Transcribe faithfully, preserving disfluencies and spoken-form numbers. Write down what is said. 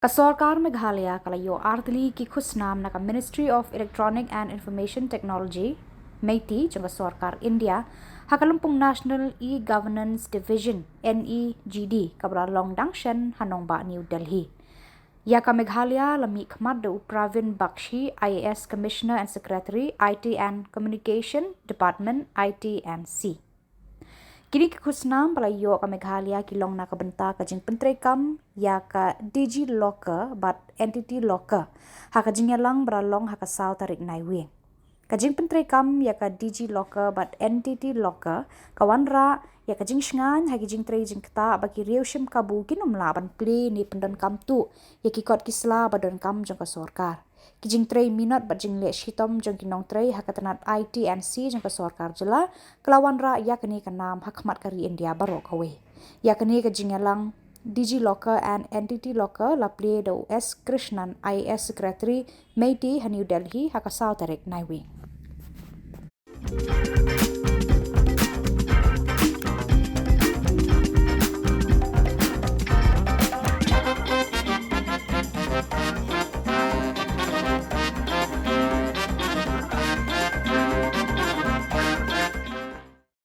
Ka sorkar Meghalaya ka la ïoh artylli ki khusnam na ka Ministry of Electronic and Information Technology, MeitY, jong ka sorkar India, ha ka lympung National E-Governance Division, NEGD, kaba la long dang shen ha nongbah New Delhi. Ïa ka Meghalaya la mih khmat da u Pravin Bakshi, IAS Commissioner and Secretary, IT and Communication Department, IT and C. Kine ki khusnam ba la ïoh ka Meghalaya ki long na ka bynta ka jingpyntreikam ïa ka DigiLocker bad NTT Locker ha ka jingïalang ba la long ha ka saw tarik Naiwieng. Ka jingpyntreikam ïa ka DigiLocker bad NTT Locker ka wanrah ïa ka jingshngaiñ ha ki jingtrei jingktah ba ki riew shim kabu kin ym lah ban plie ne pyndonkam tuh ïa ki kot ki sla ba donkam jong ka sorkar. Ki jingtrei minot bad jingleh shitom jong ki nongtrei ha ka tnat IT and C jong ka sorkar jylla ka la wanrah ïa kane ka nam ha khmat ka ri India baroh kawei. Ïa kane ka jingïalang DigiLocker and NTT Locker la plie da u S Krishnan, IAS Secretary, MeitY, ha New Delhi ha ka saw tarik Naiwieng.